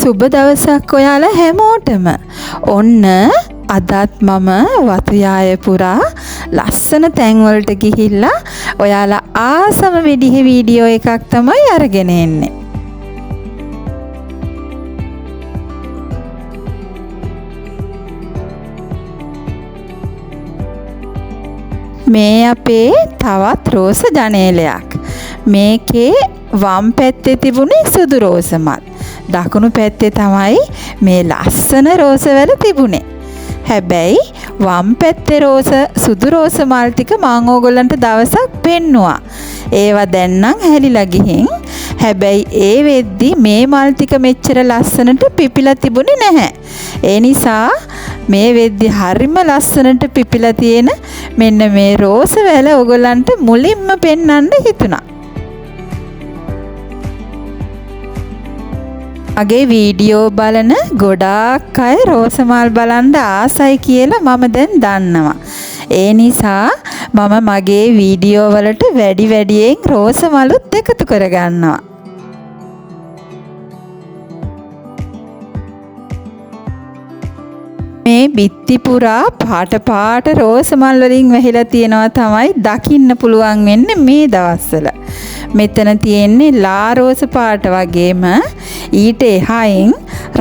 සුබ දවසක් ඔයාලා හැමෝටම. ඔන්න අදත් මම වතුයාය පුරා ලස්සන තැන්වලට ගිහිල්ලා ඔයාලා ආසම විදිහේ වීඩියෝ එකක් තමයි අරගෙන එන්නේ. මේ අපේ තවත් රෝස ජනේලයක්. මේකේ වම් පැත්තේ තිබුණේ සුදු රෝස මල්. දකුණු පැත්තේ තමයි මේ ලස්සන රෝස වැල තිබුණේ. හැබැයි වම් පැත්තේ රෝස සුදු රෝස මල් ටික මං ඕගොල්ලන්ට දවසක් පෙන්නුවා. ඒවා දැන් නම් හැලිලා ගිහින්. හැබැයි ඒ වෙද්දි මේ මල් ටික මෙච්චර ලස්සනට පිපිලා තිබුණේ නැහැ. ඒ නිසා මේ වෙද්දි හරිම ලස්සනට පිපිලා තියෙන මෙන්න මේ රෝස වැල ඕගොල්ලන්ට මුලින්ම පෙන්වන්න හිතුණා. මගේ වීඩියෝ බලන ගොඩාක් අය රෝස මල් බලන්න ආසයි කියලා මම දැන් දන්නවා. ඒ නිසා මම මගේ වීඩියෝ වලට වැඩි වැඩියෙන් රෝස මලුත් එකතු කරගන්නවා. මේ බිත්ති පුරා පාට පාට රෝස මල් වලින් වැහිලා තියෙනවා තමයි දකින්න පුළුවන් වෙන්නේ මේ දවස්වල. මෙතන තියෙන්නේ ලා රෝස පාට වගේම ඊට එහායින්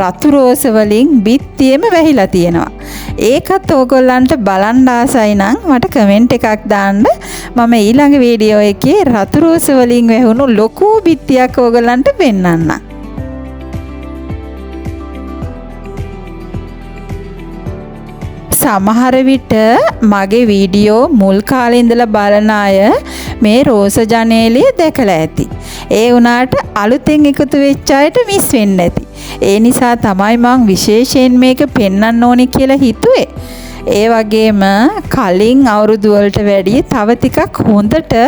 රතු රෝස වලින් බිත්තියෙම වැහිලා තියෙනවා. ඒකත් ඕගොල්ලන්ට බලන්න ආසයි නම් මට කමෙන්ට් එකක් දාන්න. මම ඊළඟ වීඩියෝ එකේ රතු රෝස වලින් වැහුණු ලොකු බිත්තියක් ඕගොල්ලන්ට පෙන්වන්නම්. සමහර විට මගේ වීඩියෝ මුල් කාලේ ඉඳලා බලන අය මේ රෝස ජනේලය දැකලා ඇති. ඒ වුණාට අලුතෙන් එකතු වෙච්ච අයට මිස් වෙන්න ඇති. ඒ නිසා තමයි මං විශේෂයෙන් මේක පෙන්වන්න ඕනේ කියලා හිතුවේ. ඒ වගේම කලින් අවුරුදු වලට වැඩිය තව ටිකක් හොඳට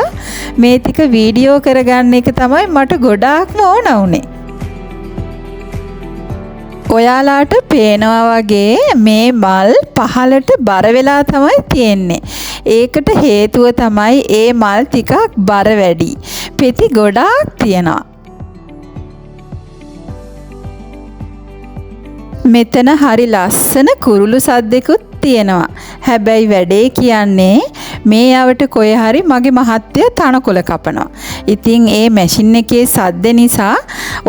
මේ ටික වීඩියෝ කරගන්න එක තමයි මට ගොඩාක්ම ඕන වුණේ. ඔයාලාට පේනවා වගේ මේ මල් පහළට බර වෙලා තමයි තියෙන්නේ. ඒකට හේතුව තමයි ඒ මල් ටිකක් බර වැඩි. පෙති ගොඩාක් තියෙනවා. මෙතන හරි ලස්සන කුරුළු සද්දෙකුත් තියෙනවා. හැබැයි වැඩේ කියන්නේ මේ යවට කොහේ හරි මගේ මහත්තයා තනකොළ කපනවා. ඉතින් ඒ මැෂින් එකේ සද්ද නිසා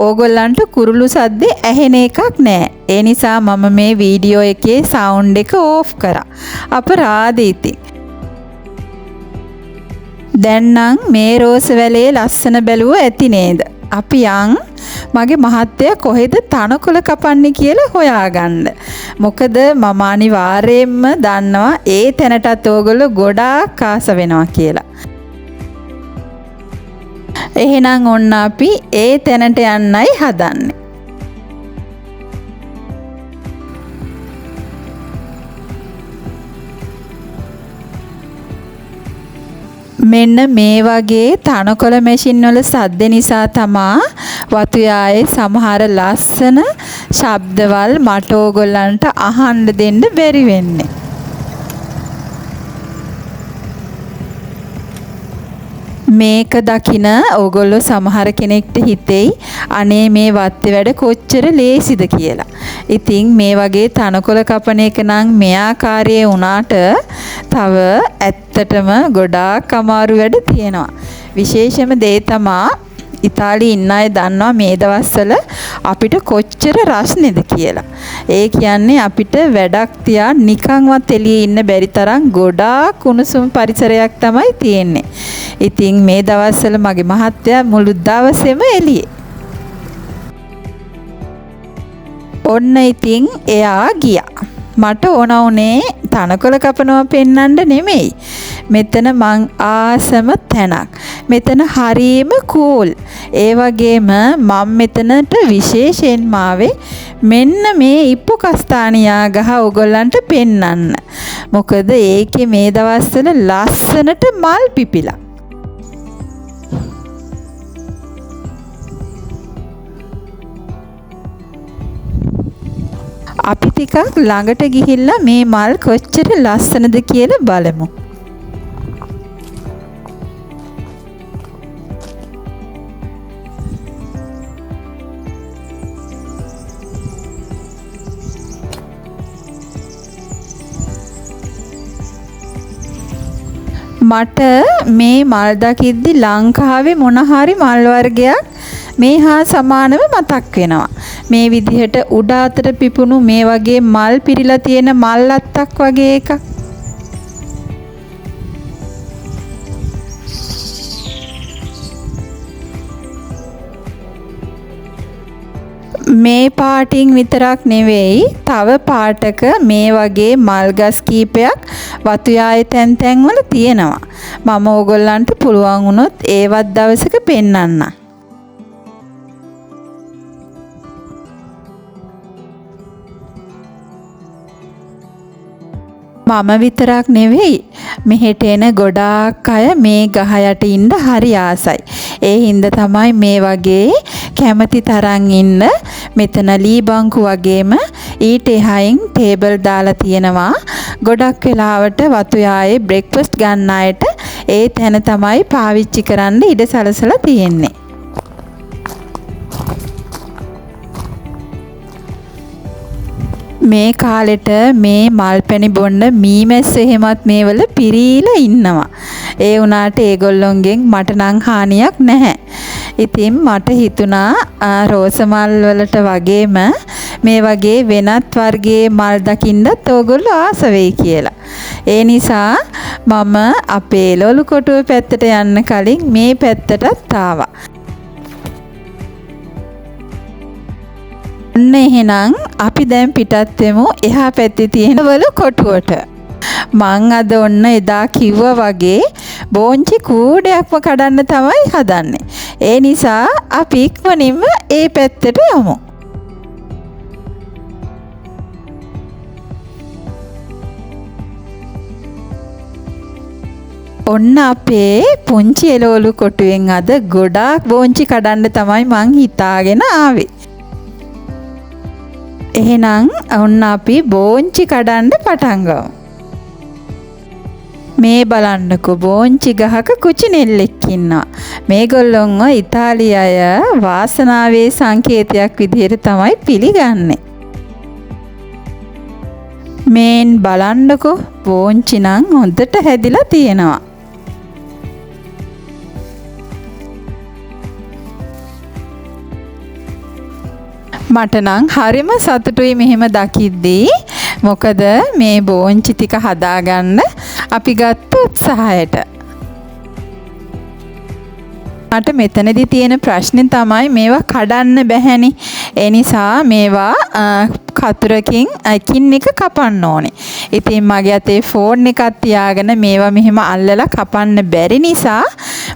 ඕගොල්ලන්ට කුරුළු සද්දේ ඇහෙන එකක් නෑ. ඒ නිසා මම මේ වීඩියෝ එකේ සවුන්ඩ් එක ඕෆ් කරා. අපරාධ ඉතින්. දැන් නම් මේ රෝස වැලේ ලස්සන බැලුව ඇති නේද? අපි යන් මගේ මහත්තයා කොහෙද තනකොළ කපන්නේ කියලා හොයාගන්න. මොකද මම අනිවාර්යයෙන්ම දන්නවා ඒ තැනටත් ඕගොල්ලෝ ගොඩාක් ආස වෙනවා කියලා. එහෙනම් ඔන්න අපි ඒ තැනට යන්නයි හදන්නේ. මෙන්න මේ වගේ තනකොළ මැෂින් වල සද්ද නිසා තමා වතුයායේ සමහර ලස්සන ශබ්දවල් මට ඕගොල්ලන්ට අහන්න දෙන්න බැරි වෙන්නේ. මේක දකින ඕගොල්ලෝ සමහර කෙනෙක්ට හිතෙයි අනේ මේ වත්තේ වැඩ කොච්චර ලේසිද කියලා. ඉතින් මේ වගේ තනකොළ කපන එක නම් මේ ආකාරයේ වුණාට තව ඇත්තටම ගොඩාක් අමාරු වැඩ තියෙනවා. විශේෂම දේ තමා ඉතාලියේ ඉන්න අය දන්නවා මේ දවස්වල අපිට කොච්චර රස්නේද කියලා. ඒ කියන්නේ අපිට වැඩක් තියා නිකන්වත් එළියේ ඉන්න බැරි තරම් ගොඩාක් උණුසුම් පරිසරයක් තමයි තියෙන්නේ. ඉතින් මේ දවස්වල මගේ මහත්තයා මුළු දවසේම එළියේ. ඔන්න ඉතින් එයා ගියා. මට ඕන වුණේ තනකොළ කපනවා පෙන්වන්න නෙමෙයි. මෙතන මං ආසම තැනක්. මෙතන හරීම කූල්. ඒ වගේම මං මෙතනට විශේෂයෙන්ම ආවේ මෙන්න මේ ඉප්පු කස්තානියා ගහ ඕගොල්ලන්ට පෙන්වන්න. මොකද ඒකේ මේ දවස්වල ලස්සනට මල් පිපිලා. අපි ටිකක් ළඟට ගිහිල්ලා මේ මල් කොච්චර ලස්සනද කියලා බලමු. මට මේ මල් දකිද්දි ලංකාවේ මොන හරි මල් වර්ගයක් මේ හා සමානව මතක් වෙනවා. මේ විදිහට උඩ අතට පිපුණු මේ වගේ මල් පිරීලා තියෙන මල් අත්තක් වගේ එකක්. මේ පාටින් විතරක් නෙවෙයි, තව පාටක මේ වගේ මල් ගස් කීපයක් වතු යායේ තැන් තැන්වල තියෙනවා. මම ඕගොල්ලන්ට පුළුවන් වුණොත් ඒවත් දවසක පෙන්නන්නම්. මම විතරක් නෙවෙයි, මෙහෙට එන ගොඩාක් අය මේ ගහ යට ඉන්න හරි ආසයි. ඒ හින්දා තමයි මේ වගේ කැමති තරම් ඉන්න මෙතන ලී බංකු වගේම ඊට එහායින් ටේබල් දාලා තියෙනවා. ගොඩක් වෙලාවට වතු යායේ බ්‍රෙක්ෆාස්ට් ගන්න අයට ඒ තැන තමයි පාවිච්චි කරන්න ඉඩ සලසලා තියෙන්නේ. මේ කාලෙට මේ මල් පැණි බොන්න මීමැස්ස එහෙමත් මේවල පිරීලා ඉන්නවා. ඒ වුණාට ඒගොල්ලොන්ගෙන් මට නම් හානියක් නැහැ. ඉතින් මට හිතුණා රෝස මල් වලට වගේම මේ වගේ වෙනත් වර්ගයේ මල් දකින්නත් ඕගොල්ලෝ ආස වෙයි කියලා. ඒ නිසා මම අපේ එළවලු කොටුව පැත්තට යන්න කලින් මේ පැත්තටත් ආවා. ඔන්න එහෙනම් අපි දැන් පිටත් වෙමු එහා පැත්තේ තියෙන වල කොටුවට. මං අද ඔන්න එදා කිව්වා වගේ බෝංචි කූඩයක්ම කඩන්න තමයි හදන්නේ. ඒ නිසා අපි ඉක්මනින්ම ඒ පැත්තට යමු. ඔන්න අපේ පුංචි එළවලු කොටුවෙන් අද ගොඩාක් බෝංචි කඩන්න තමයි මං හිතාගෙන ආවේ. එහෙනම් ඔන්න අපි බෝංචි කඩන්න පටන් ගමු. මේ බලන්නකෝ බෝංචි ගහක කුචිනෙල්ලෙක් ඉන්නවා. මේගොල්ලොන්ව ඉතාලි අය වාසනාවේ සංකේතයක් විදිහට තමයි පිළිගන්නේ. මේන් බලන්නකෝ බෝංචි නම් හොඳට හැදිලා තියෙනවා. මට නම් හරිම සතුටුයි මෙහෙම දකිද්දී. මොකද මේ බෝංචි ටික හදාගන්න අපි ගත්ත උත්සාහයට. මට මෙතනදී තියෙන ප්‍රශ්නේ තමයි මේවා කඩන්න බැහැනේ. ඒ නිසා මේවා කතුරකින් එකින් එක කපන්න ඕනේ. ඉතින් මගේ අතේ ෆෝන් එකක් තියාගෙන මේවා මෙහෙම අල්ලලා කපන්න බැරි නිසා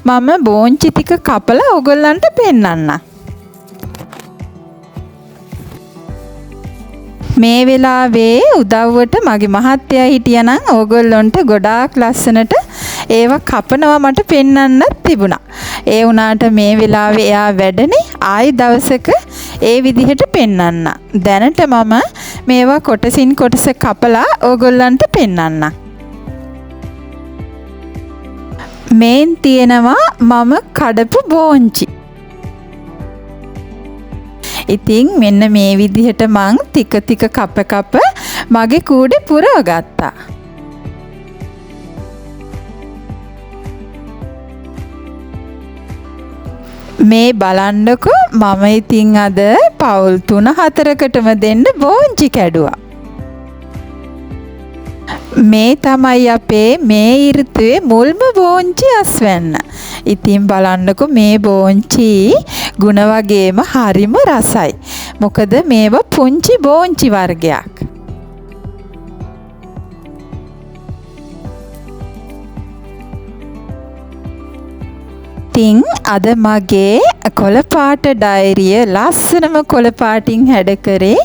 මම බෝංචි ටික කපලා ඔයගොල්ලන්ට පෙන්නන්නම්. මේ වෙලාවේ උදව්වට මගේ මහත්තයා හිටියානම් ඕගොල්ලොන්ට ගොඩාක් ලස්සනට ඒවා කපනවා මට පෙන්වන්නත් තිබුණා. ඒ වුණාට මේ වෙලාවේ එයා වැඩනේ, ආයි දවසක ඒ විදිහට පෙන්වන්න. දැනට මම මේවා කොටසින් කොටස කපලා ඕගොල්ලන්ට පෙන්වන්නම්. මේන් තියෙනවා මම කඩපු බෝංචි. ඉතින් මෙන්න මේ විදිහට මං ටික ටික කප කප මගේ කූඩේ පුරව ගත්තා. මේ බලන්නකෝ මම ඉතින් අද පවුල් 3-4කටම දෙන්න බෝංචි කැඩුවා. මේ තමයි අපේ මේ ඍතුවේ මුල්ම බෝංචි අස්වැන්න. ඉතින් බලන්නකෝ මේ බෝංචි ගුණ වගේම හරිම රසයි. මොකද මේවා පුංචි බෝංචි වර්ගයක්. ඉතින් අද මගේ කොළ පාට ඩයරිය ලස්සනම කොළ පාටින් හැඩ කරේ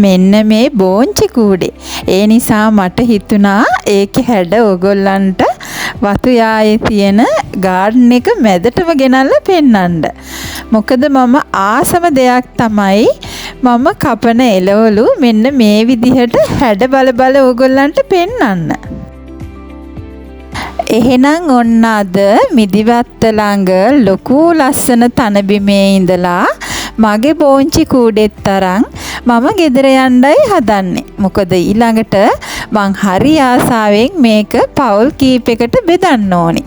මෙන්න මේ බෝංචි කූඩේ. ඒ නිසා මට හිතුණා ඒකේ හැඩ ඔයගොල්ලන්ට වතු යායේ තියෙන ගාඩන් එක මැදටම ගෙනල්ලා පෙන්නන්න. මොකද මම ආසම දෙයක් තමයි මම කපන එළවලු මෙන්න මේ විදිහට හැඩ බල බල ඔයගොල්ලන්ට පෙන්නන්න. එහෙනම් ඔන්න අද මිදිවත්ත ළඟ ලොකු ලස්සන තනබිමේ ඉඳලා මගේ බෝංචි කූඩෙත් තරම් මම ගෙදර යන්නයි හදන්නේ. මොකද ඊළඟට මං හරි ආසාවෙන් මේක පවුල් කීපයකට බෙදන්න ඕනි.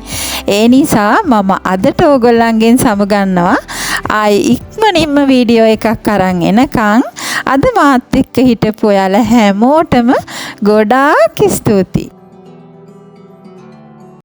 ඒ නිසා මම අදට ඕගොල්ලන්ගෙන් සමුගන්නවා. ආයි ඉක්මනින්ම වීඩියෝ එකක් අරන් එනකන් අද මාත් එක්ක හිටපු ඔයාලා හැමෝටම ගොඩාක් ස්තුතියි.